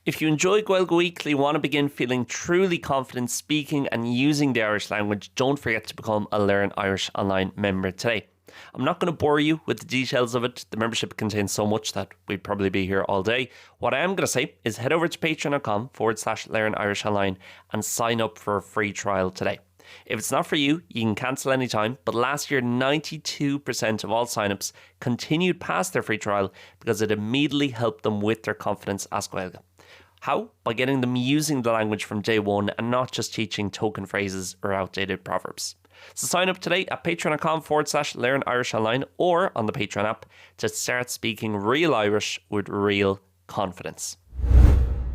If you enjoy Gaeilge Weekly, want to begin feeling truly confident speaking and using the Irish language, don't forget to become a Learn Irish Online member today. I'm not going to bore you with the details of it. The membership contains so much that we'd probably be here all day. What I am going to say is head over to patreon.com forward slash learn Irish online and sign up for a free trial today. If it's not for you, you can cancel anytime, but last year 92% of all signups continued past their free trial because it immediately helped them with their confidence as Gaeilge. How? By getting them using the language from day one and not just teaching token phrases or outdated proverbs. So sign up today at patreon.com forward slash learn Irish online or on the Patreon app to start speaking real Irish with real confidence.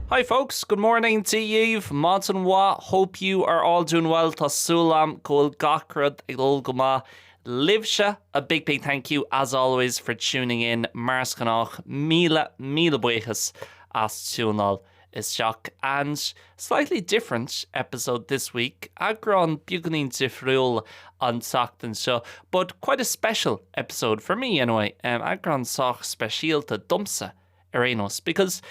Hi folks, good morning to you, Maidin mhaith, hope you are all doing well, Tá súil agam go bhfuil gach rud ag dul go maith libhse. A big big thank you as always for tuning in mar is gnách, míle míle buíochas as tiúnáil isteach and slightly different episode this week, eagrán beagáinín difriúil an tseachtain seo, but quite a special episode for me anyway, eagrán sách speisialta domsa ar aon nós, because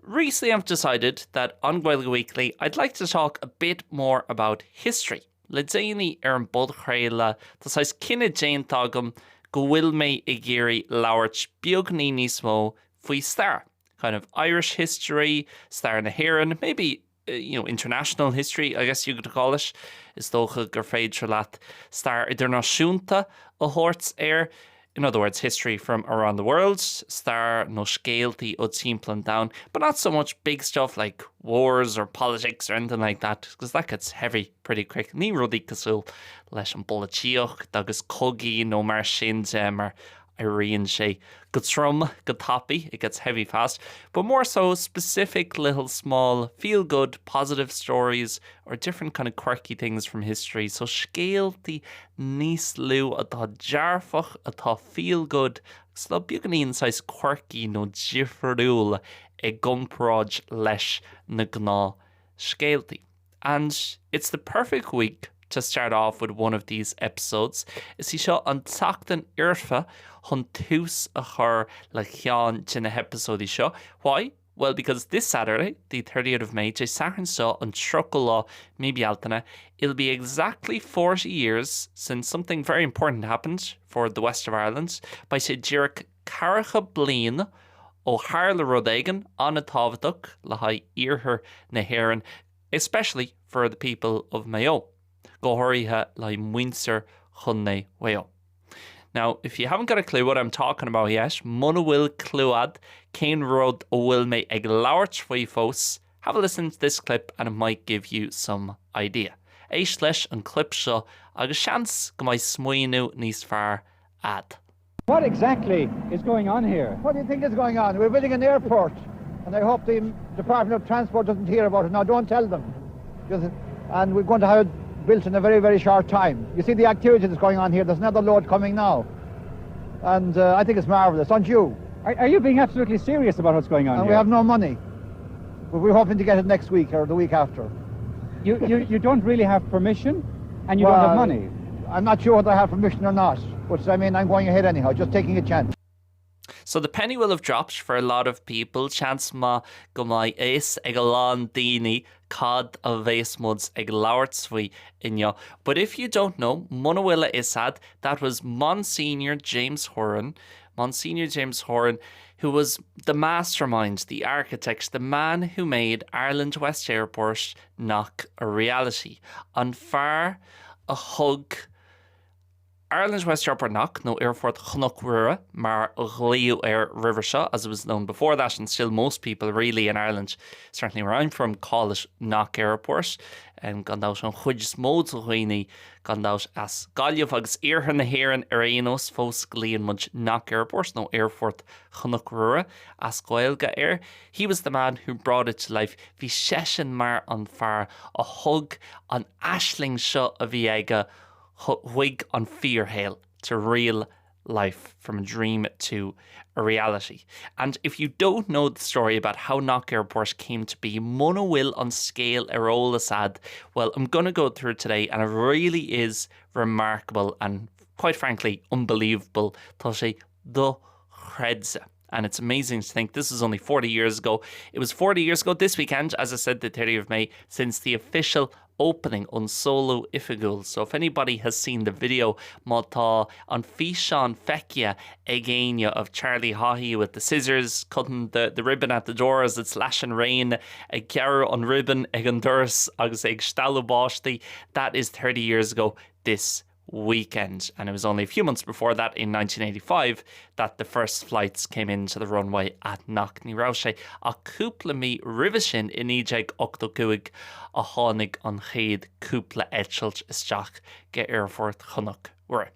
recently I've decided that on Gaeilge Weekly I'd like to talk a bit more about history. Le déanaí ar an bpodchraoladh tá saghas cinneadh déanta agam go bhfuil mé ag iarraidh labhairt beagáinín níos mó faoi stair. kind of Irish history, stair na hÉireann, maybe you know, international history, I guess you could call it. Is dócha gur féidir leat stair idirnáisiúnta a thabhairt air. In other words, history from around the world, stair nó scéaltaí ó timpeall an domhain, but not so much big stuff like wars or politics or anything like that, because that gets heavy pretty quick. Ní rudaí cosúil leis an bpolaitíocht agus cogaí nó mar sin de, mar Éiríonn sé go trom go tapaidh, it gets heavy fast, but more so specific little small feel good positive stories or different kind of quirky things from history, so scéaltaí níos lú atá dearfach, atá feel good agus atá beagáinín saghas quirky nó difriúil i gcomparáid leis na gnáth scéaltaí. And it's the perfect week to start off with one of these episodes. Is í seo an tseachtain fhoirfe chun tús a chur le ceann de na heipeasóidí seo. Why? Well, because this Saturday, the 30th of May, Dé Sathairn seo an 30 lá mí Bealtaine, it'll be exactly 40 years since something very important happened for the west of Ireland. Beidh sé díreach ceathracha bliain ó tharla rud éigin an-tábhachtach le haghaidh iarthar na hÉireann, especially for the people of Maigh Eo, go háirithe le haghaidh muintir Chontae Mhaigh Eo. Now, if you haven't got a clue what I'm talking about yet, muna bhfuil clue a'd cén rud a bhfuil mé ag labhairt faoi fós, have a listen to this clip and it might give you some idea. Éist leis an clip seo agus seans go mbeidh smaoineamh níos fearr a'd. What exactly is going on here? What do you think is going on? We're building an airport and I hope the Department of Transport doesn't hear about it. Now don't tell them. Just, and we're going to have it built in a very, very short time. You see the activity that's going on here. There's another load coming now. And uh, I think it's marvelous, don't you? Are, are you being absolutely serious about what's going on and here? we have no money. But we're hoping to get it next week or the week after. You, you, you don't really have permission and you well, don't have money? I'm not sure whether I have permission or not, but I mean, I'm going ahead anyhow, just taking a chance. So the penny will have dropped for a lot of people, seans maith go mbeidh a fhios ag a lán daoine cad a bheas muid ag labhairt faoi inniu. But if you don't know, muna bhfuil a fhios a'd, that was Monsignor James Horan, Monsignor James Horan, who was the mastermind, the architect, the man who made Ireland West Airport Knock a reality. An fear a thug Ireland West Airport Knock, nó Aerfort Chnoc Mhuire mar a glaodh air roimhe seo, as it was known before that and still most people really in Ireland, certainly where I'm from, call it Knock Airport. Gan dabht an chuid is mó de dhaoine, gan dabht as Gaillimh agus iarthar na hÉireann ar aon nós, fós glaonn muid Knock Airport nó Aerfort Chnoc Mhuire as Gaeilge air. He was the man who brought it to life, bhí seisean mar an fear a thug an aisling seo a bhí aige chuig an fíorshaol, to real life, from a dream to a reality. And if you don't know the story about how Knock Airport came to be, muna bhfuil an scéal ar eolas a'd, well, I'm gonna go through it today and it really is remarkable and quite frankly unbelievable, tá sé dochreidte. And it's amazing to think this is only 40 years ago. It was 40 years ago this weekend, as I said, the 30th of May, since the official opening an seoladh oifigiúil. So if anybody has seen the video, má tá an físeán feicthe ag éinne of Charlie Haughey with the scissors cutting the, the ribbon at the door as it's lashing rain, ag gearradh an ribbon ag an doras agus ag stealladh báistí, that is 30 years ago this weekend and it was only a few months before that in 1985 that the first flights came into the runway at Knock. Ní raibh sé ach cúpla mí roimhe sin i 1985 a tháinig an chéad cúpla eitilt isteach go Aerfort Chnoc Mhuire.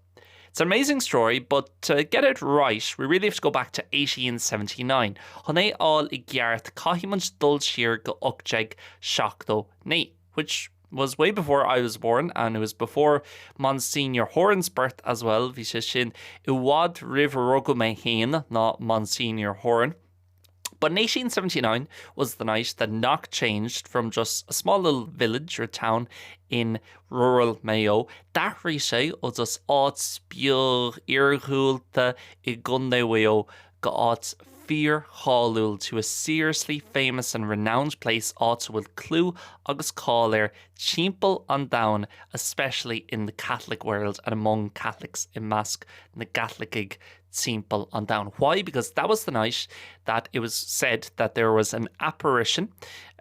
It's an amazing story, but to get it right, we really have to go back to 1879. Chun é a fháil i gceart, caithfidh muid dul siar go 1879. Which was way before I was born and it was before Monsignor Horan's birth as well, bhí sé sin i bhfad roimh a rugadh mé féin ná Monsignor Horan. But in 1879 was the night that Knock changed from just a small little village or town in rural Mayo. D'athraigh sé ó just áit beag iargúlta i gContae Mhaigh Eo go áit fíorcháiliúil to a seriously famous and renowned place áit a bhfuil clú agus cáil air timpeall an domhain especially in the Catholic world and among Catholics i measc na gCaitlicigh timpeall an domhain. Why? Because that was the night that it was said that there was an apparition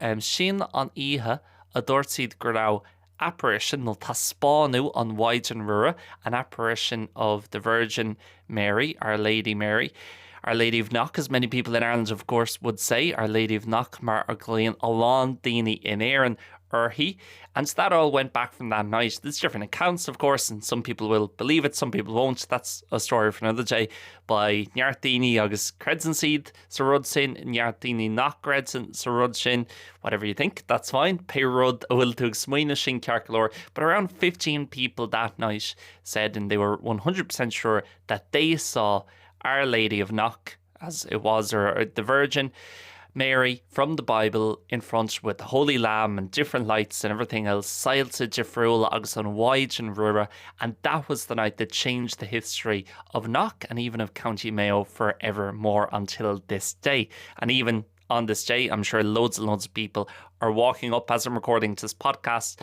um, sin an oíche a dúirt siad go raibh apparition nó taispeánadh an Mhaighdean Mhuire, an apparition of the Virgin Mary, Our Lady Mary, Our Lady of Knock as many people in Ireland of course would say, Our Lady of Knock mar a ghlaonn a lán daoine in Éirinn uirthi. And that all went back from that night. There's different accounts of course and some people will believe it, some people won't. That's a story for another day. Beidh neart daoine agus creideann siad sa rud sin, neart daoine nach gcreideann sa rud sin, whatever you think, that's fine, pé rud a bhfuil tú ag smaoineamh sin ceart go leor, but around 15 people that night said and they were 100% sure that they saw Our Lady of Knock, as it was, or, or the Virgin Mary from the Bible in front with the Holy Lamb and different lights and everything else, soilse difriúla agus an Mhaighdean Mhuire, and that was the night that changed the history of Knock and even of County Mayo forevermore until this day. And even on this day, I'm sure loads and loads of people are walking up as I'm recording this podcast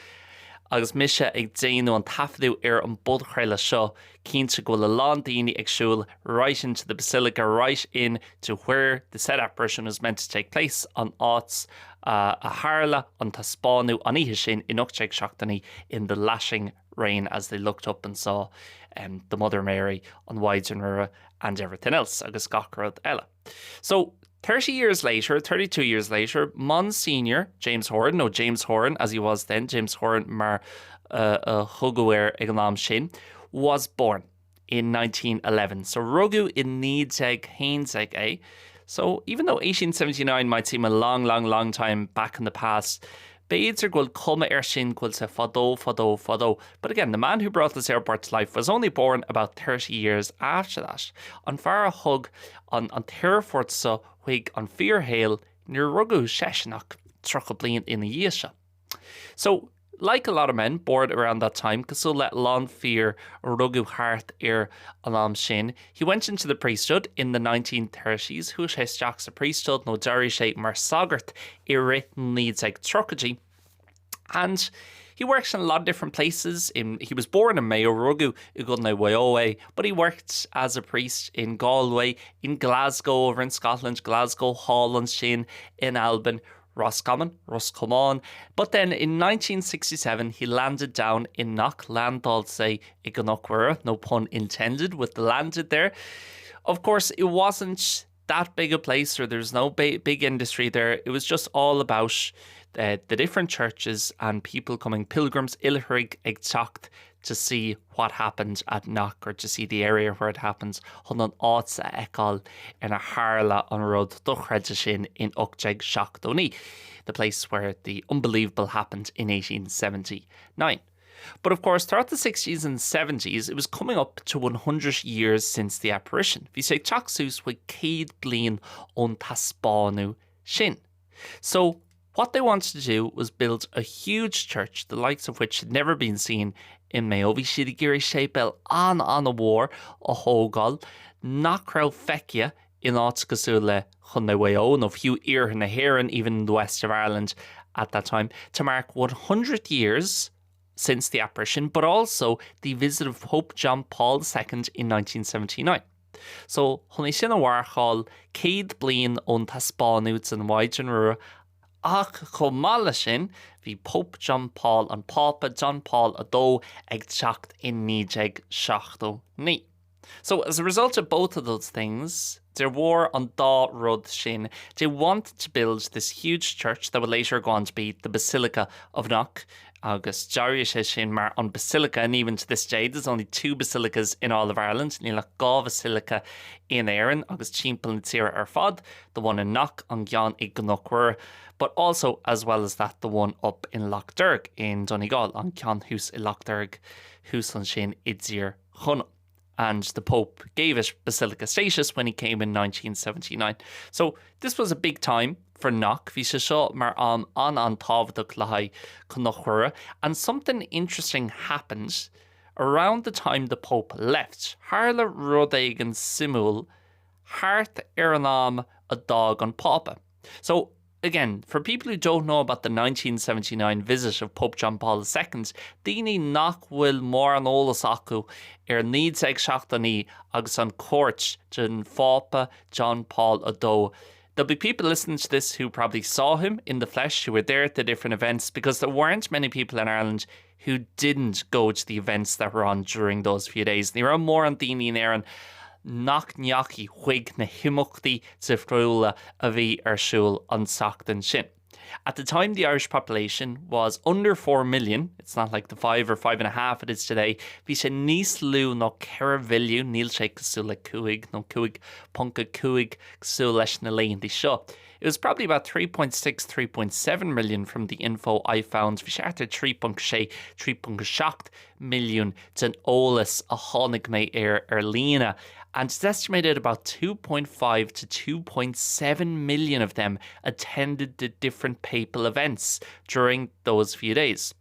agus mise ag déanamh an taifeadadh ar an bpodchraoladh seo, cinnte go bhfuil a lán daoine ag siúl right into the basilica, right in to where the said apparition was meant to take place, an áit a tharla an taispeánadh an oíche sin in 1879 in the lashing rain as they looked up and saw um, the Mother Mary, an Mhaighdean Mhuire and everything else agus gach rud eile. So, 30 years later, 32 years later, Monsignor James Horan, nó James Horan as he was then, James Horan mar a thugadh air ag an am sin, was born in 1911. So rugadh i 1911 é. So even though 1879 might seem a long, long, long time back in the past, B'fhéidir go bhfuil cuma air sin go bhfuil sé fadó, fadó, fadó. But again, the man who brought this airport to life was only born about 30 years after that. An fear a thug an an t-aerfort seo chuig an bhfíorshaol, níor rugadh seisean ach 30 bliain ina dhiaidh seo. So, like a lot of men born around that time, cosúil le a lán fir a rugadh thart ar an am sin, He went into the priesthood in the 1930s, chuaigh sé isteach sa priesthood nó d'éirigh sé mar sagart i rith na 1930idí and he worked in a lot of different places. In, he was born in Mayo, rugadh i gContae Mhaigh Eo é, but he worked as a priest in Galway, in Glasgow over in Scotland, Glasgow thall ansin in Albain, Roscommon, Ros Comáin, but then in 1967 he landed down in Knock, landáil sé i gCnoc Mhuire, no pun intended with the landed there. Of course, it wasn't that big a place or there's no big industry there. It was just all about uh, the different churches and people coming, pilgrims, oilithrigh ag teacht to see what happened at Knock or to see the area where it happens chun an áit a fheiceáil ina tharla an rud dochreidte sin in 1879, the place where the unbelievable happened in 1879. But of course, throughout the 60s and 70s, it was coming up to 100 years since the apparition. Bhí sé ag teacht suas chuig 100 bliain ón taispeánadh sin. So, what they wanted to do was build a huge church, the likes of which had never been seen in Mayo. Bhí siad ag iarraidh séipéal an-an-mhór a thógáil nach raibh feicthe In áit cosúil le Chontae Mhaigh Eo nó fiú iarthar na hÉireann, even in the west of Ireland at that time, to mark 100 years since the apparition, but also the visit of Pope John Paul II in 1979. So, chun é sin a mharcáil, 100 bliain ón taispeánadh den Mhaighdean Mhuire, ach chomh maith leis sin, bhí Pope John Paul, an Pápa John Paul II, ag teacht in 1979. So, as a result of both of those things, de bharr an dá rud sin, they wanted to build this huge church that would later go on to be the Basilica of Knock, agus d'éirigh sé sin mar an Basilica and even to this day there's only two basilicas in all of Ireland, níl ach dhá bhasilica in Éirinn agus timpeall na tíre ar fad, the one in Knock, an ceann i gCnoc Mhuire, but also as well as that the one up in Lough Derg in Donegal, an ceann thuas i Lough Derg thuas ansin i dTír Chonaill. And the Pope gave it basilica status when he came in 1979. So this was a big time for Knock, bhí sé seo mar am an-an-tábhachtach le haghaidh Cnoc Mhuire, and something interesting happened around the time the Pope left. Tharla rud éigin suimiúil thart ar an am a d'fhág an Pápa. So, again, for people who don't know about the 1979 visit of Pope John Paul II, daoine nach bhfuil mórán eolas acu ar 1979 agus an cuairt den Phápa John Paul II, there'll be people listening to this who probably saw him in the flesh, who were there at the different events, because there weren't many people in Ireland who didn't go to the events that were on during those few days. Ní raibh mórán daoine in Éirinn nach ndeachaigh chuig na himeachtaí difriúla a bhí ar siúl an tseachtain sin. At the time the Irish population was under 4 million, it's not like the 5 or 5.5 it is today, bhí sé níos lú ná 4 mhilliún, níl sé cosúil le 5 nó 5.5 cosúil leis na laethanta seo. It was probably about 3.6, 3.7 million from the info I found, bhí sé thart ar 3.6, 3.7 milliún den eolas a tháinig mé air ar líne, and it's estimated about 2.5 to 2.7 million of them attended the different papal events during those few days.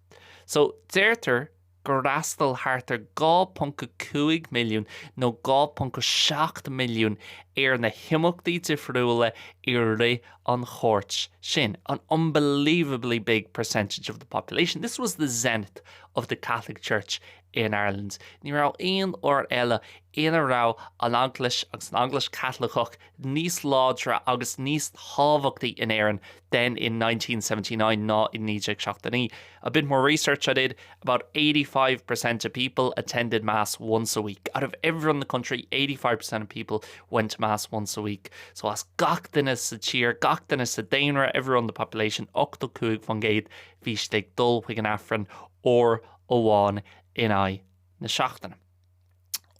So deirtear gur fhreastail thart ar 2.5 milliún nó 2.7 milliún ar na himeachtaí difriúla i rith an chuairt sin, an unbelievably big percentage of the population. This was the zenith of the Catholic Church in Ireland. Ní raibh aon uair eile ina raibh an Eaglais agus an Eaglais Chaitliceach níos láidre agus níos tábhachtaí in Éirinn than in 1979 ná in 1979. A bit more research I did, about 85% of people attended mass once a week. Out of everyone in the country, 85% of people went to mass once a week. So as gach duine sa tír, gach duine sa daonra, everyone in the population, 85% bhí siad ag dul chuig an Aifreann uair amháin in aghaidh na seachtaine.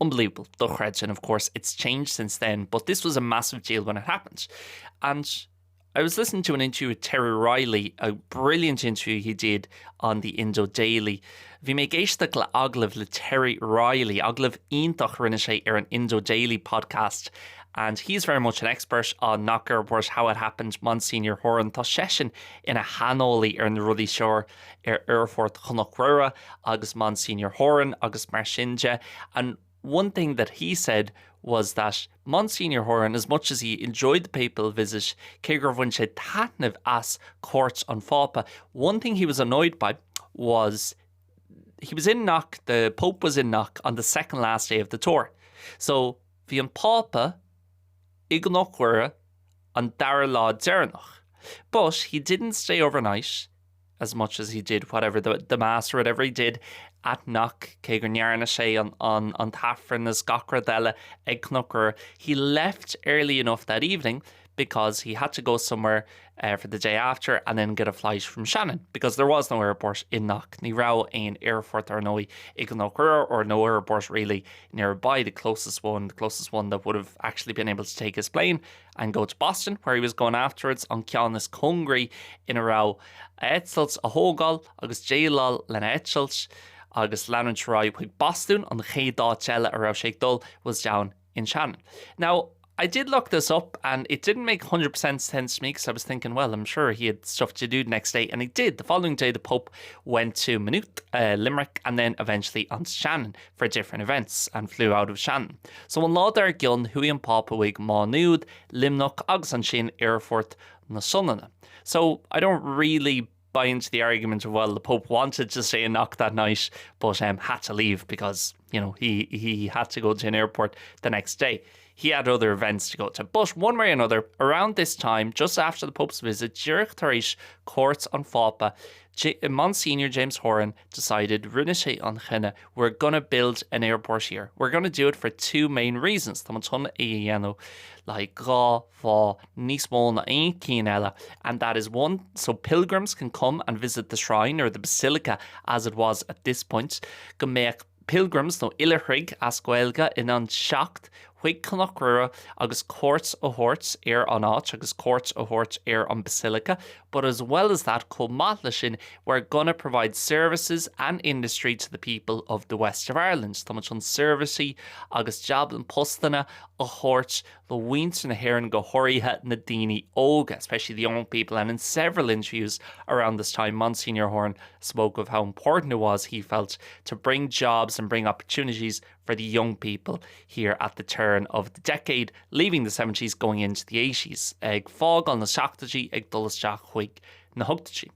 Unbelievable, dochreidte, and of course it's changed since then, but this was a massive deal when it happened. And I was listening to an interview with Terry Riley, a brilliant interview he did on the Indo Daily. Bhí mé ag éisteacht le agallamh le Terry Riley, agallamh iontach a rinne sé ar an Indo Daily podcast, and he's very much an expert on Knock Airport, how it happened, Monsignor Horan. Tá seisean ina shaineolaí ar na rudaí seo ar Aerfort Chnoc Mhuire agus Monsignor Horan agus mar sin de. And one thing that he said was that Monsignor Horan, as much as he enjoyed the papal visit, cé gur bhain sé taitneamh as cuairt an Phápa, one thing he was annoyed by was he was in Knock, the Pope was in Knock on the second last day of the tour. So bhí an Pápa i gCnoc Mhuire an dara lá deireanach. But he didn't stay overnight, as much as he did whatever the, the mass or whatever he did at Knock, cé go ndearna sé an, an, an t-aifreann is gach rud eile ag Cnoc Mhuire, he left early enough that evening because he had to go somewhere uh, for the day after and then get a flight from Shannon because there was no airport in Knock. Ní raibh aon aerfort ar ndóigh i gCnoc Mhuire or no airport really nearby the closest one, the closest one that would have actually been able to take his plane and go to Boston where he was going afterwards an ceann is cóngaraí ina raibh a eitilt a thógáil agus déileáil lena eitilt agus leanúint ar aghaidh chuig Bostún an chéad áit eile a raibh sé ag dul was down in Shannon. Now, I did look this up and it didn't make 100% sense to me because I was thinking, well, I'm sure he had stuff to do the next day and he did. The following day the Pope went to Maynooth, uh, Limerick and then eventually on Shannon for different events and flew out of Shannon. So an lá dár gcionn chuaigh an Pápa chuig Má Nuad, Luimneach agus ansin Aerfort na Sionainne. So I don't really buy into the argument of well the Pope wanted to stay in Knock that night but um, had to leave because you know he he had to go to an airport the next day. He had other events to go to. But one way or another, around this time, just after the Pope's visit, díreach tar éis cuairt an Phápa, J Monsignor James Horan decided rinne sé an cinneadh we're gonna build an airport here. We're gonna do it for two main reasons. Tá muid chun é a dhéanamh le haghaidh dhá fáth níos mó ná aon cheann eile and that is one so pilgrims can come and visit the shrine or the basilica as it was at this point go mbeadh pilgrims nó oilithrigh as Gaeilge in ann teacht chuig Cnoc Mhuire agus cuairt a thabhairt ar an áit agus cuairt a thabhairt ar an basilica but as well as that chomh maith leis sin we're gonna provide services and industry to the people of the west of Ireland tá muid chun seirbhísí agus jab postanna a thabhairt do mhuintir na hÉireann go háirithe na daoine óga, especially the young people and in several interviews around this time Monsignor Horan spoke of how important it was he felt to bring jobs and bring opportunities for the young people here at the turn of the decade, leaving the 70s going into the 80s, ag fágáil na seachtóidí ag dul isteach chuig na hochtóidí.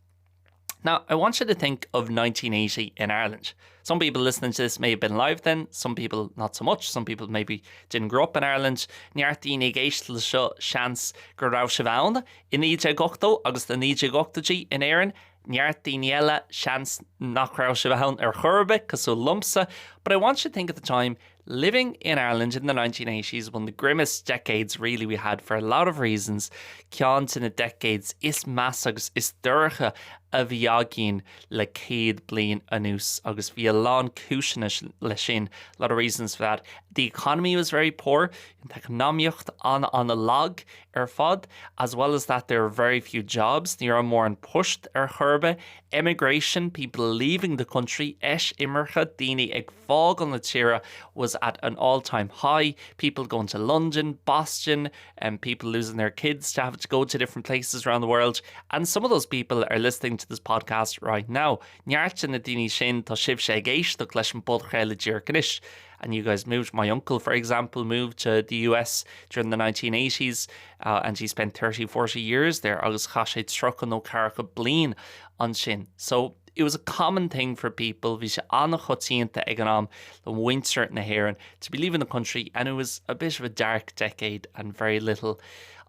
Now, I want you to think of 1980 in Ireland. Some people listening to this may have been alive then, some people not so much, some people maybe didn't grow up in Ireland. Neart daoine ag éisteacht le seo seans go raibh sibh ann i 1980 agus sna 1980idí in Éirinn, neart daoine eile seans nach raibh sibh ann ar chor ar bith, cosúil liomsa, but I want you to think at the time living in Ireland in the 1980s, one of the grimmest decades really we had for a lot of reasons, ceann de na decades is measa agus is dorcha a bhí againn le 100 bliain anuas agus bhí a lán cúiseanna leis sin, a lot of reasons for that. The economy was very poor, an t-eacnamaíocht an-an-lag ar fad, as well as that there were very few jobs, ní raibh mórán poist ar chor ar bith, emigration, people leaving the country, eisimirce, daoine ag fágáil na tíre was at an all-time high, people going to London, Boston, and people losing their kids to have to go to different places around the world. And some of those people are listening to this podcast right now. Neart de na daoine sin tá sibhse ag éisteacht leis an bpodchraoladh díreach anois. And you guys moved. My uncle, for example, moved to the US during the 1980s uh, and he spent 30, 40 years there agus chaith sé 30 nó 40 bliain ansin. So it was a common thing for people, bhí sé an-choitianta ag an am le muintir na hÉireann to be leaving the country and it was a bit of a dark decade and very little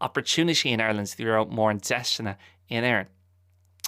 opportunity in Ireland, ní raibh mórán deiseanna in Éirinn.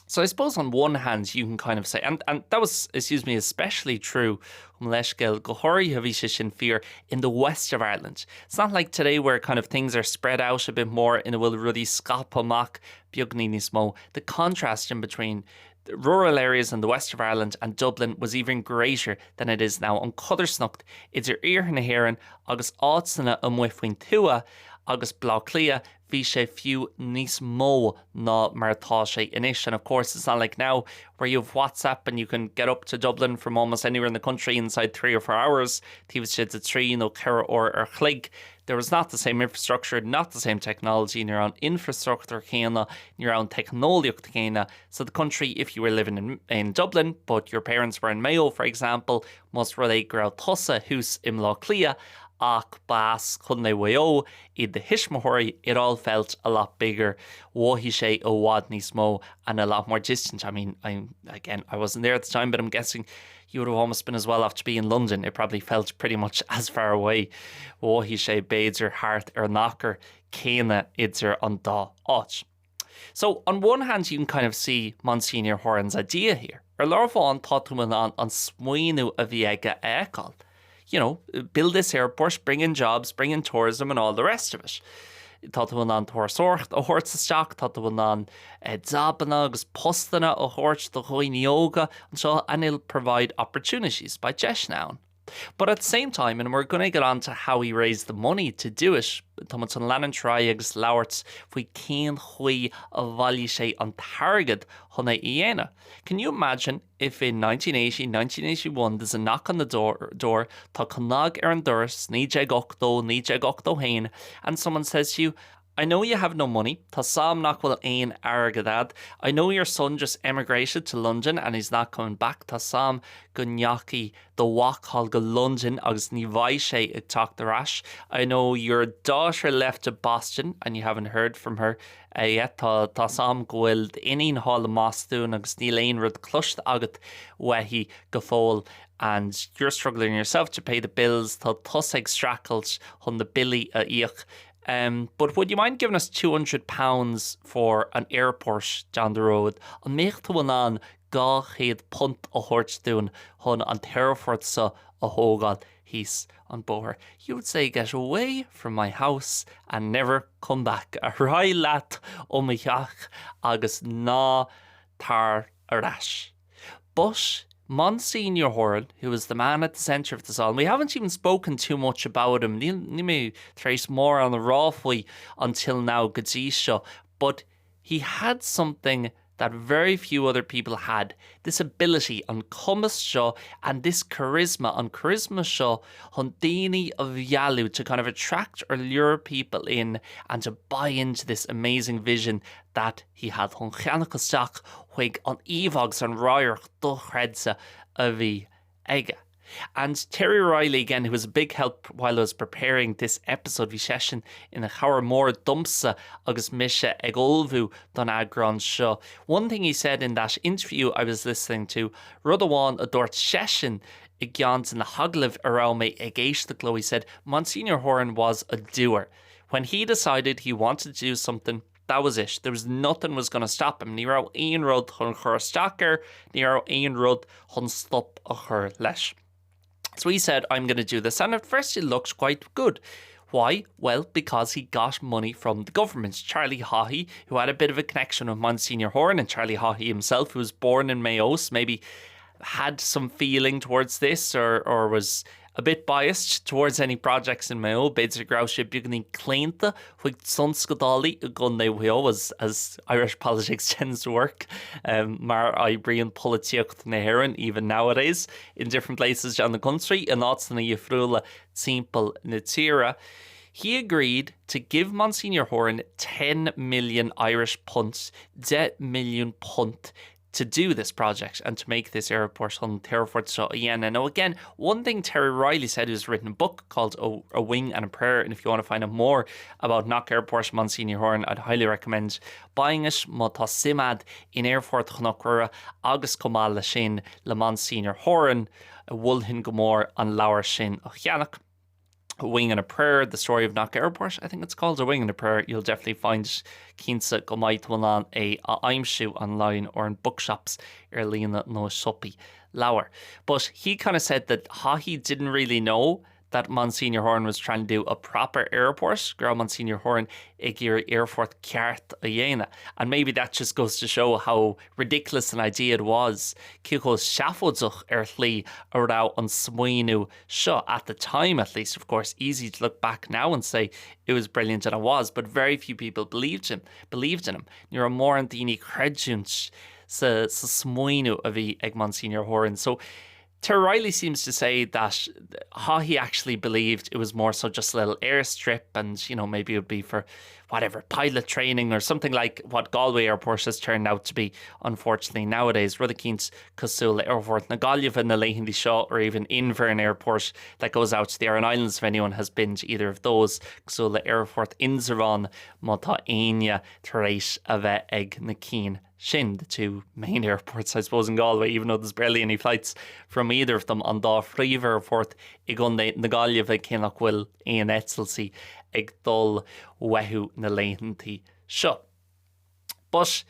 So I suppose on one hand you can kind of say, and, and that was, excuse me, especially true um leithscéal go háirithe bhí sé sin fíor in the west of Ireland. It's not like today where kind of things are spread out a bit more ina bhfuil rudaí scaipthe amach beagní níos mó. The contrast in between rural areas in the west of Ireland and Dublin was even greater than it is now. An chodarsnacht idir iarthar na hÉireann agus áiteanna amuigh faoin tuath agus Baile Átha Cliath, bhí sé fiú níos mó ná mar atá sé anois. And of course it's not like now where you have WhatsApp and you can get up to Dublin from almost anywhere in the country inside 3 or 4 hours, taobh istigh de 3 nó 4 uair ar chloig. There was not the same infrastructure, not the same technology, ní raibh an infrastruchtúr céanna, ní raibh an teicneolaíocht chéanna So the country if you were living in, in Dublin but your parents were in Mayo for example, más rud é go raibh tusa thuas i mBleá Cliath ach ba as Contae Mhaigh Eo iad do thuismitheoirí, it all felt a lot bigger, mhothaigh sé i bhfad níos mó and a lot more distant. I mean, I'm, again, I wasn't there at the time, but I'm guessing you would have almost been as well off to be in London. It probably felt pretty much as far away. Mhothaigh sé b'fhéidir thart ar an achar céanna idir an dá áit. So, on one hand you can kind of see Monsignor Horan's idea here. Ar lámh amháin tá tú in ann an smaoineamh a bhí aige a fheiceáil. You know, build this airport, bring in jobs, bring in tourism and all the rest of it. Tá tú in ann turasóireacht a thabhairt isteach, tá tú in ann eh, jabanna agus postanna a thabhairt do dhaoine óga anseo and it'll provide opportunities, beidh deiseanna ann. But at the same time, and we're going to get on to how he raised the money to do it, tá muid chun leanúint ar aghaidh agus labhairt faoi cén chaoi a bhailigh sé an t-airgead chun é a dhéanamh. Can you imagine if in 1980, 1981 there's a knock on the door, door tá cnag ar an doras, 1980, 1981, and someone says to you, I know you have no money, Tá 's a'm nach bhfuil aon airgead a'd, I know your son just emigrated to London and he's not coming back, Tá 's a'm go ndeachaigh do mhac thall go Londain agus ní bheidh sé ag teacht ar ais, I know your daughter left to Boston and you haven't heard from her yet, Tá 's a'm go bhfuil d'iníon thall i mBostún agus níl aon rud cloiste agat uaithi go fóill and you're struggling yourself to pay the bills, Tá tusa ag streachailt chun na billí a íoc. Um, but would you mind giving us £200 for an airport down the road? An mbeadh tú in ann £200 a thabhairt dúinn chun an t-aerfort seo a thógáil thíos an bóthar? You would say get away from my house and never come back. Ar aghaidh leat ó mo theach agus ná tar ar ais. But Monsignor Horan, who was the man at the centre of this all, and we haven't even spoken too much about him, níl mé tar éis mórán a rá faoi until now go dtí seo, but he had something that very few other people had, this ability, an cumas seo, and this charisma, an charisma seo chun daoine a mhealladh, to kind of attract or lure people in and to buy into this amazing vision that he had chun ceannach isteach chuig an íomhá agus an radharc dochreidte a bhí aige. And Terry Riley again, who was a big help while I was preparing this episode, bhí seisean ina chabhair mór domsa agus mise ag ullmhú don eagrán seo. One thing he said in that interview I was listening to, rud amháin a dúirt seisean i gceann de na hagallaimh a raibh mé ag éisteacht leo, he said, Monsignor Horan was a doer. When he decided he wanted to do something, That was it. There was nothing was gonna stop him. Ní raibh aon rud chun cur isteach air, ní raibh aon rud chun stop a chur leis. So he said, I'm gonna do this. And at first it looked quite good. Why? Well, because he got money from the government. Charlie Haughey, who had a bit of a connection with Monsignor Horan, and Charlie Haughey himself, who was born in Mayo, so maybe had some feeling towards this or, or was a bit biased towards any projects in Mayo, b'fhéidir go raibh sé beagáinín claonta chuig tionscadail i gContae Mhaigh Eo, as, as Irish politics tends to work, um, mar a oibríonn polaitíocht na hÉireann even nowadays in different places down the country, in áiteanna difriúla timpeall na tíre. He agreed to give Monsignor Horan 10 million Irish punt, 10 milliún punt to do this project and to make this airport an t-aerfort seo a dhéanamh. Now again, one thing Terry Riley said, who's written a book called a, a Wing and a Prayer, and if you want to find out more about Knock Airport Monsignor Horan, I'd highly recommend buying it. Má tá suim a'd in Aerfort Chnoc Mhuire agus chomh maith le sin le Monsignor Horan, mholfainn go mór an leabhar sin a cheannach. A Wing and a Prayer, The Story of Knock Airport, I think it's called A Wing and a Prayer, you'll definitely find it cinnte go mbeidh tú in ann é a aimsiú online or in bookshops ar líne nó i siopaí leabhar. But he kind of said that Haughey didn't really know that Monsignor Horan was trying to do a proper airport, go raibh Monsignor Horan ag iarraidh aerfort ceart a dhéanamh. And maybe that just goes to show how ridiculous an idea it was, cé chomh seafóideach ar shlí a raibh an smaoineamh seo, at the time at least, of course, easy to look back now and say it was brilliant and it was, but very few people believed him, believed in him. Ní raibh mórán daoine ag creidiúint sa, sa smaoineamh a bhí ag Monsignor Horan. So Terry Riley seems to say that Haughey actually believed it was more so just a little airstrip and, you know, maybe it would be for whatever, pilot training or something like what Galway Airport has turned out to be, unfortunately, nowadays. Rud eicínt cosúil le Aerfort na Gaillimhe na laethanta seo or even Inverin Airport that goes out to the Aran Islands if anyone has been to either of those, cosúil le Aerfort Indreabhán má tá éinne tar éis a bheith ag na cinn sin, the two main airports I suppose in Galway, even though there's barely any flights from either of them, an dá phríomh-aerfort i gContae na Gaillimhe cé nach bhfuil aon eitiltí ag dul uathu na laethanta seo. But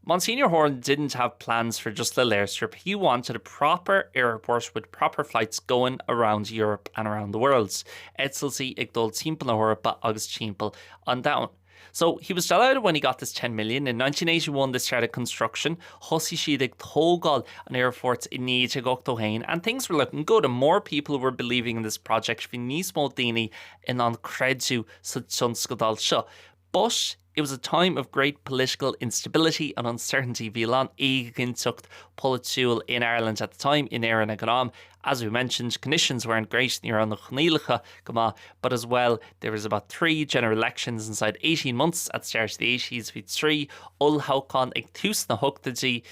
Monsignor Horan didn't have plans for just a little airstrip, he wanted a proper airport with proper flights going around Europe and around the world, eitiltí ag dul timpeall na hEorpa agus timpeall an domhain. So he was delighted when he got this 10 million. In 1981 they started construction, thosaigh siad ag tógáil an aerfoirt i 1981 and things were looking good and more people were believing in this project, bhí níos mó daoine in ann creidiú sa tionscadal seo. But it was a time of great political instability and uncertainty, bhí a lán éiginnteacht polaitiúil in Ireland at the time, in Éirinn ag an am. As we mentioned, conditions weren't great, ní raibh na coinníollacha go maith, but as well there was about 3 general elections inside 18 months at the start of the eighties, bhí 3 olltoghchán ag tús na hochtóidí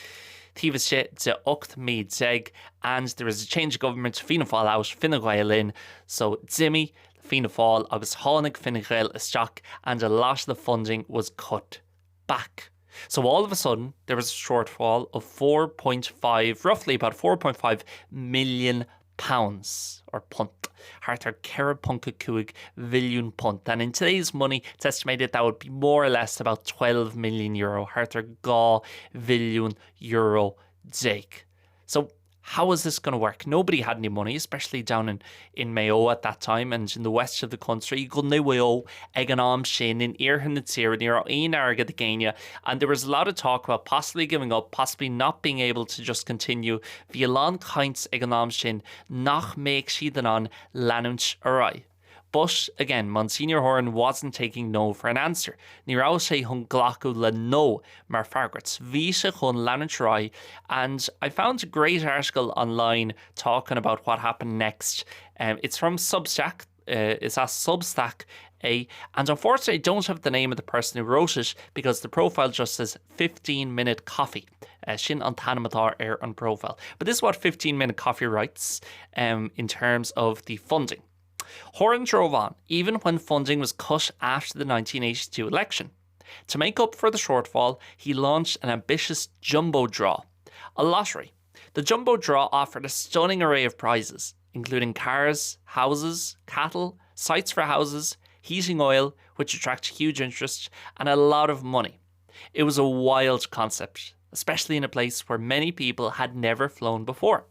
taobh istigh de 18 mí and there was a change of government, Fianna Fáil out, Fine Gael in, so d'imigh Fianna Fáil agus tháinig Fine Gael isteach and a lot of the funding was cut back. So all of a sudden there was a shortfall of 4.5, roughly about 4.5 million pounds or punt, thart ar 4.5 mhilliún punt, and in today's money it's estimated that would be more or less about 12 million euro, thart ar 12 mhilliún euro. So how is this going to work? Nobody had any money, especially down in, in Mayo at that time and in the west of the country, go Mhaigh Eo ag an am sin in iarthar na tíre ní raibh aon airgead ag éinne and there was a lot of talk about possibly giving up, possibly not being able to just continue. Bhí a lán caint ag an am sin nach mbeadh siad in ann leanúint ar aghaidh. But, again, Monsignor Horan wasn't taking no for an answer. Ní raibh sé chun glacadh le no mar freagairt. Bhí sé chun leanúint ar aghaidh and I found a great article online talking about what happened next. Um, it's from Substack, uh, is as Substack é, and unfortunately I don't have the name of the person who wrote it because the profile just says 15 minute coffee. Uh, sin an t-ainm atá ar an profile. But this is what 15 minute coffee writes um, in terms of the funding. Horan drove on, even when funding was cut after the 1982 election. To make up for the shortfall, he launched an ambitious jumbo draw, a lottery. The jumbo draw offered a stunning array of prizes, including cars, houses, cattle, sites for houses, heating oil, which attracted huge interest, and a lot of money. It was a wild concept, especially in a place where many people had never flown before.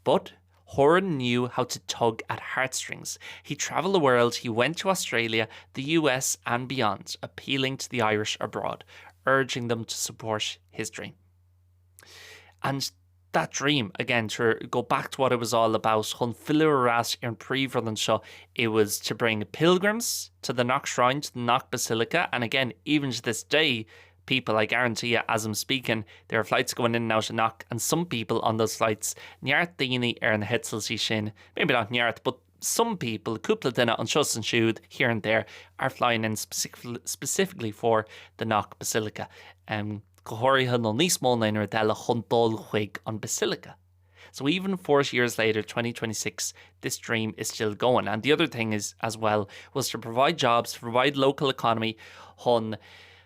But Horan knew how to tug at heartstrings. He traveled the world, he went to Australia, the US and beyond, appealing to the Irish abroad, urging them to support his dream. And that dream, again, to go back to what it was all about, chun filleadh ar ais ar an príomhrud anseo, it was to bring pilgrims to the Knock Shrine, to the Knock Basilica, and again, even to this day, people, I guarantee you, as I'm speaking, there are flights going in and out of Knock, and some people on those flights, neart daoine ar na heitiltí sin, maybe not neart, but some people, cúpla duine anseo is ansiúd, here and there, are flying in specifically for the Knock Basilica. Um, go háirithe nó níos mó ná aon rud eile chun dul chuig an Basilica. So even 40 years later, 2026, this dream is still going. And the other thing is as well was to provide jobs, to provide local economy chun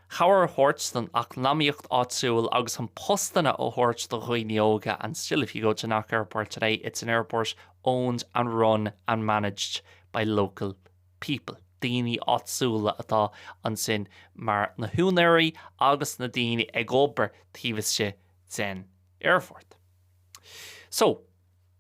cabhair a thabhairt don eacnamaíocht áitiúil agus chun postanna a thabhairt do dhaoine óga and still if you go to Knock Airport today, it's an airport owned and run and managed by local people. Daoine áitiúla atá ansin mar na húinéirí agus na daoine ag obair taobh istigh den aerfort. So,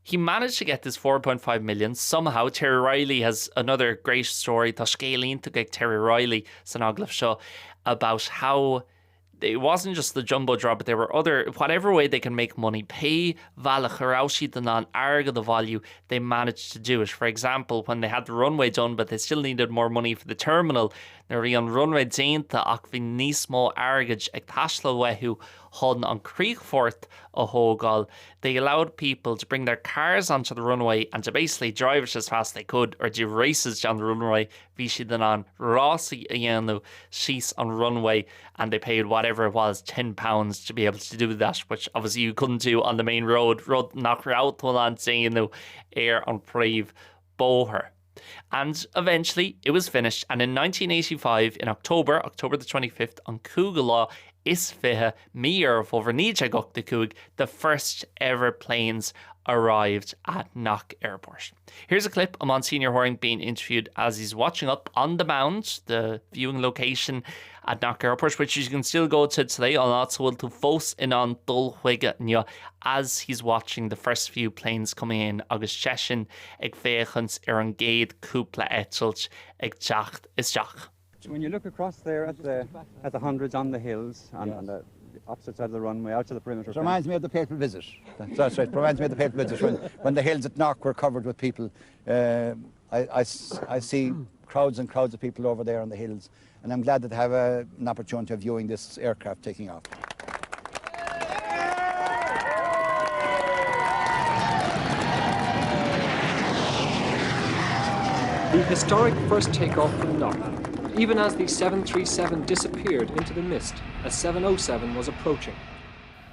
he managed to get this 4.5 million somehow. Terry Riley has another great story. Tá scéal iontach ag Terry Riley san agallamh seo about how it wasn't just the jumbo draw but there were other whatever way they can make money pé bealach a raibh siad in ann airgead a bhailiú they managed to do it. For example, when they had the runway done but they still needed more money for the terminal nuair a bhí an runway déanta ach bhí níos mó airgid ag teastáil uathu chun an críochfort a thógáil they allowed people to bring their cars onto the runway and to basically drive it as fast as they could or do races down the runway bhí siad in ann rásaí a dhéanamh síos an runway and they paid whatever it was £10 to be able to do that which obviously you couldn't do on the main road rud nach raibh tú in ann déanamh ar an príomhbhóthar. And eventually it was finished and in 1985 in October, October the 25th, an cúigiú lá is fiche mí Dheireadh Fómhair 1985, the first ever planes arrived at Knock Airport. Here's a clip of Monsignor Horan being interviewed as he's watching up on the mound, the viewing location at Knock Airport, which you can still go to today an áit a bhfuil tú fós in ann dul chuige inniu as he's watching the first few planes coming in agus seisean ag féachaint ar an gcéad cúpla eitilt ag teacht isteach. When you look across there at the, at the hundreds on the hills on, yes. on the opposite side of the runway out to the perimeter. It reminds me of the papal visit. That's right. It reminds me of the papal visit when, when the hills at Knock were covered with people. Uh, I, I, I see crowds and crowds of people over there on the hills and I'm glad that I have a, an opportunity of viewing this aircraft taking off. The historic first takeoff from Knock. Even as the 737 disappeared into the mist, a 707 was approaching.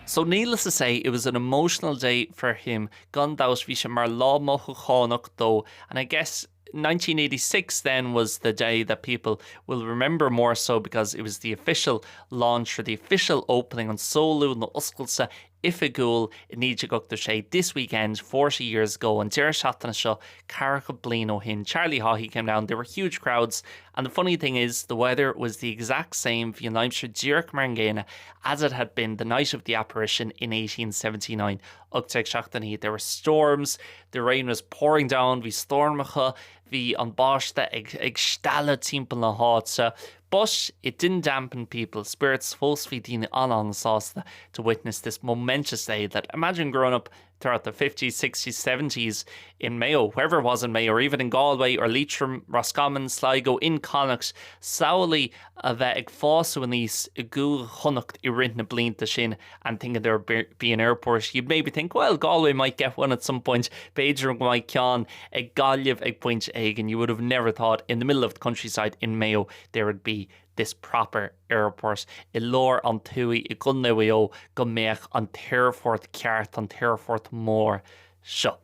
So needless to say, it was an emotional day for him. Gan dabht bhí sé mar lá mothúchánach dó and I guess 1986 then was the day that people will remember more so because it was the official launch or the official opening an seoladh nó oscailte oifigiúil i 1986 this weekend 40 years ago an deireadh seachtaine seo ceathracha bliain ó shin Charlie Haughey came down there were huge crowds and the funny thing is the weather was the exact same bhí an aimsir díreach mar an gcéanna as it had been the night of the apparition in 1879 1879 there were storms the rain was pouring down bhí stoirmeacha bhí an báisteach ag ag stealladh timpeall na háite but it didn't dampen people's spirits fós bhí daoine an-an-sásta to witness this momentous day that imagine growing up throughout the 50s, 60s, 70s in Mayo, wherever it was in Mayo, or even in Galway or Leitrim, Roscommon, Sligo, in Connacht, samhlaigh a bheith ag fás aníos i gCúige Chonnacht i rith na blianta sin and thinking there would be an airport, you'd maybe think, well, Galway might get one at some point, b'fhéidir go mbeidh ceann ag Gaillimh ag pointe éigin, you would have never thought in the middle of the countryside in Mayo there would be this proper airport i lár an tuaithe i gContae Mhaigh Eo go mbeadh an t-aerfort ceart, an t-aerfort mór seo.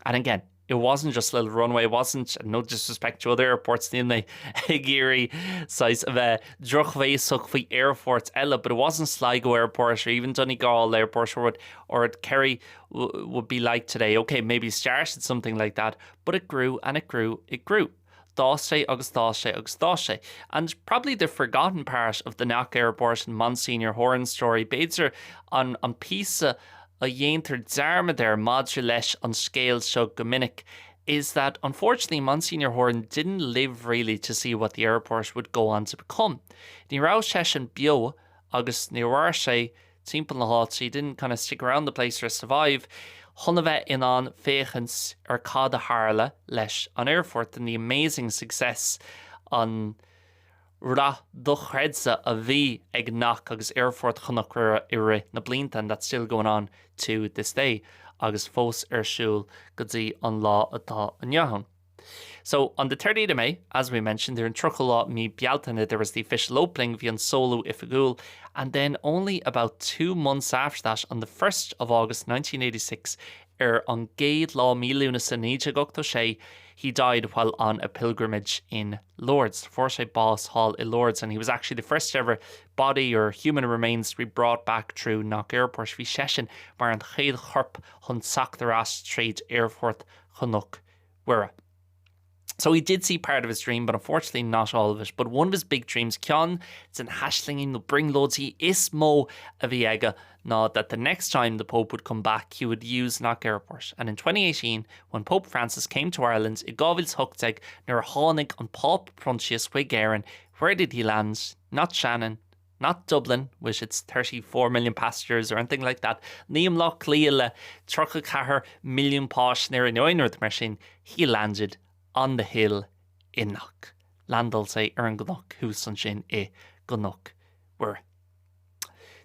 And again, it wasn't just a little runway, it wasn't, no disrespect to other airports, níl mé ag iarraidh saghas a bheith drochbhéasach faoi aerfoirt eile, but it wasn't Sligo Airport or even Donegal Airport or what, or what Kerry would be like today. Okay, maybe started something like that, but it grew and it grew, it grew. D'fhás sé agus d'fhás sé agus d'fhás sé. And probably the forgotten part of the Knock Airport and Monsignor Horan story, b'fhéidir an an píosa a dhéantar dearmad air maidir leis an scéal seo go minic, is that unfortunately Monsignor Horan didn't live really to see what the airport would go on to become. Ní raibh seisean beo agus níor mhair sé timpeall na háite, he didn't kind of stick around the place or survive, chun a bheith in ann féachaint ar cad a tharla leis an aerfort and the amazing success, an rath dochreidte a bhí ag Knock agus Aerfort Chnoc Mhuire i rith na blianta and that's still going on to this day agus fós ar siúl go dtí an lá atá inniu ann. So, on the 30th of May, as we mentioned, ar an 30 lá mí Bealtaine, there was the official opening, bhí an seoladh oifigiúil, and then only about two months after that, on the 1st of August 1986, ar an gcéad lá mí Lúnasa 1986, he died while on a pilgrimage in Lourdes. Fuair sé bás thall i Lourdes and he was actually the first ever body or human remains to be brought back through Knock Airport. Bhí seisean mar an chéad chorp chun teacht ar ais tríd Aerfort Chnoc Mhuire. So he did see part of his dream, but unfortunately not all of it. But one of his big dreams, ceann de na haislingí nó brionglóidí is mó a bhí aige ná that the next time the Pope would come back he would use Knock Airport. And in 2018, when Pope Francis came to Ireland i 2018 nuair a tháinig an Pápa Proinsias chuig Éirinn, where did he land? Not Shannon, not Dublin with its 34 million passengers or anything like that, ní i mBaile Átha Cliath le 34 milliún paisinéir nó aon rud mar sin, he landed on the hill in Knock. Landáil sé ar an gcnoc thuas ansin i gCnoc Mhuire.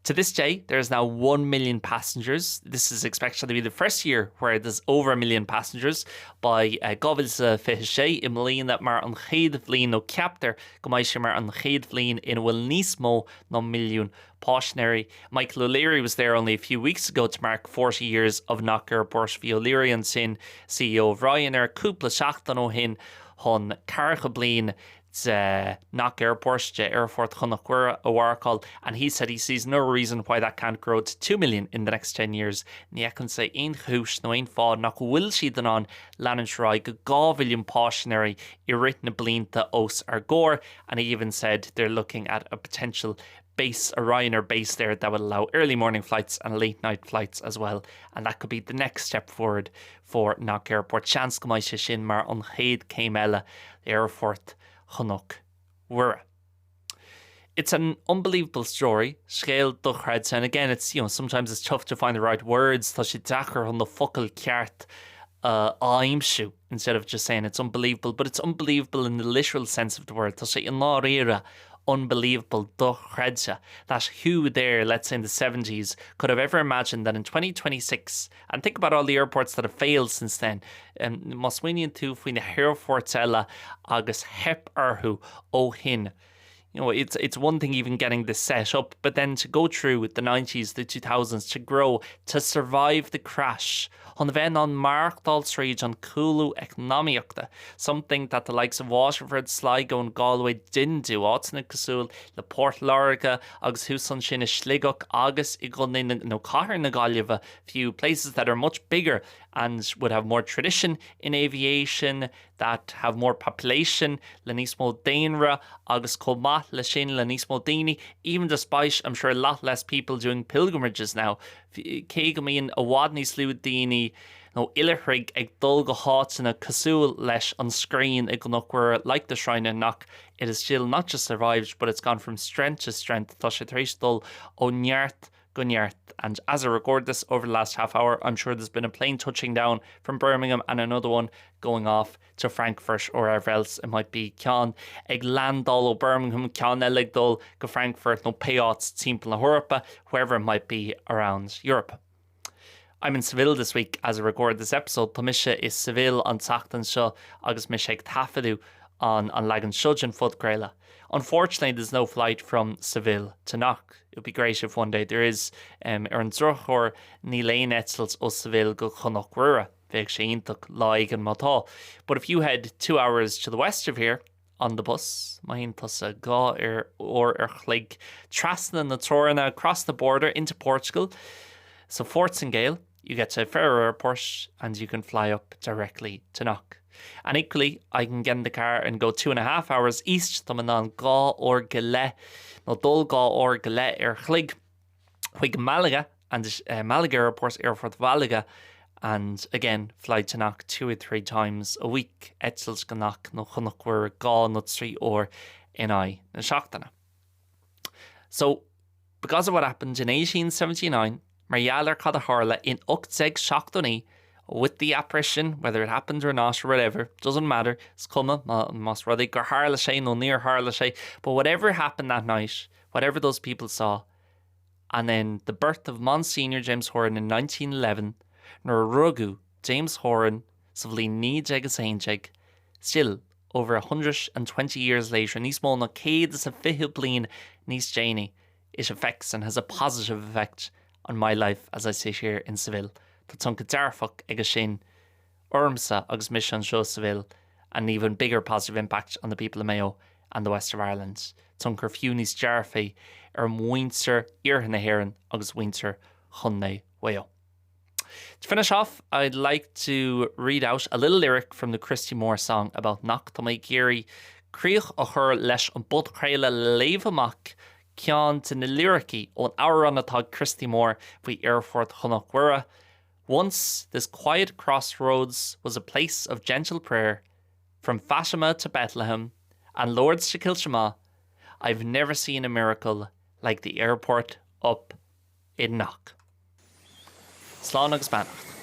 To this day, there is now 1 million passengers. This is expected to be the first year where there's over a million passengers by uh, 2026 i mbliana mar an chéad bhliain nó ceaptar go mbeidh sé mar an chéad bhliain ina bhfuil níos mó ná milliún paisinéirí. Michael O'Leary was there only a few weeks ago to mark 40 years of Knock Airport. Bhí O'Leary ansin CEO of Ryanair cúpla seachtain ó shin chun 40 bliain de Knock Airport, de Aerfort Chnoc Mhuire a mharcáil and he said he sees no reason why that can't grow to 2 million in the next 10 years. Ní fheiceann sé aon chúis nó aon fáth nach bhfuil siad in ann leanúint ar aghaidh go 2 mhilliún paisinéirí i rith na blianta os ár gcomhair and he even said they're looking at a potential base, a Ryanair base there that would allow early morning flights and late night flights as well and that could be the next step forward for Knock Airport. Seans go mbeidh sé sin mar an chéad céim eile Aerfort Chnoc Mhuire. It's an unbelievable story, scéal dochreidte, and again it's, you know, sometimes it's tough to find the right words, tá sé deacair chun na focail ceart a aimsiú instead of just saying it's unbelievable, but it's unbelievable in the literal sense of the word, tá sé i ndáiríre unbelievable, dochreidte, that who there, let's say in the 70s, could have ever imagined that in 2026, and think about all the airports that have failed since then, um, má smaoiníonn tú faoi na haerfoirt eile agus theip orthu ó shin, you know, it's, it's one thing even getting this set up, but then to go through the 90s, the 2000s, to grow, to survive the crash, chun a bheith in ann maireachtáil tríd an cúlú eacnamaíochta, something that the likes of Waterford, Sligo and Galway didn't do, áiteanna cosúil le Port Láirge agus thuas ansin i Sligeach agus i gContae na, nó Cathair na Gaillimhe fiú, places that are much bigger and would have more tradition in aviation, that have more population, le níos mó daonra agus chomh maith le sin le níos mó daoine, even despite, I'm sure, a lot less people doing pilgrimages now, cé go mbíonn i bhfad níos lú daoine nó oilithrigh ag dul go háiteanna cosúil leis an scrín i gCnoc Mhuire, like the shrine in Knock, it has still not just survived but it's gone from strength to strength, tá sé tar éis dul ó neart go neart. And as I record this over the last half hour, I'm sure there's been a plane touching down from Birmingham and another one going off to Frankfurt or wherever else it might be. Ceann ag landáil ó Birmingham, ceann eile ag dul go Frankfurt nó pé áit timpeall na hEorpa, wherever it might be around Europe. I'm in Seville this week as I record this episode. Tá mise i Seville an tseachtain seo agus mise ag taifeadadh an an leagan seo den phodchraoladh. Unfortunately, there's no flight from Seville to Knock. It would be great if one day there is. Um, ar an drochuair, níl aon eitilt ó Seville go Cnoc Mhuire. Bheadh sé iontach lá éigin má tá. But if you head two hours to the west of here, on the bus, má théann tusa dhá uair ar chloig trasna na teorann, across the border into Portugal, sa Phortaingéil, you get to Faro Airport and you can fly up directly to Knock. And equally, I can get in the car and go two and a half hours east, tá mé in ann dhá uair go leith, nó dul dhá uair go leith ar chloig, chuig Malaga and uh, Malaga Airport, Aerfort Mhalaga, and again fly to Knock two or three times a week, eitilt go Knock nó Cnoc Mhuire dhá nó trí uair in aghaidh na seachtaine. So, because of what happened in 1879, mar gheall ar cad a tharla in 1879, with the apparition, whether it happened or not or whatever, doesn't matter, is cuma más rud é gur tharla sé nó níor tharla sé, but whatever happened that night, whatever those people saw, and then the birth of Monsignor James Horan in 1911, nuair a rugadh James Horan sa bhliain 1911, still over 120 years later, níos mó ná 120 bliain níos déanaí, it affects and has a positive effect on my life as I sit here in Seville. Tá tionchar dearfach aige sin ormsa agus mise anseo Seville and even bigger positive impact on the people of Mayo and the west of Ireland. Tionchar fiú níos dearfaí ar mhuintir iarthar na hÉireann agus mhuintir Chontae Mhaigh Eo. To finish off, I'd like to read out a little lyric from the Christy Moore song about Knock. Tá mé ag iarraidh críoch a chur leis an bpodchraoladh le léamh amach ceann de na liricí ón amhrán atá ag Christy Moore faoi Aerfort Chnoc Mhuire. Once this quiet crossroads was a place of gentle prayer, from Fatima to Bethlehem and Lourdes to Kiltimagh, I've never seen a miracle like the airport up in Knock. Slán agus beannacht.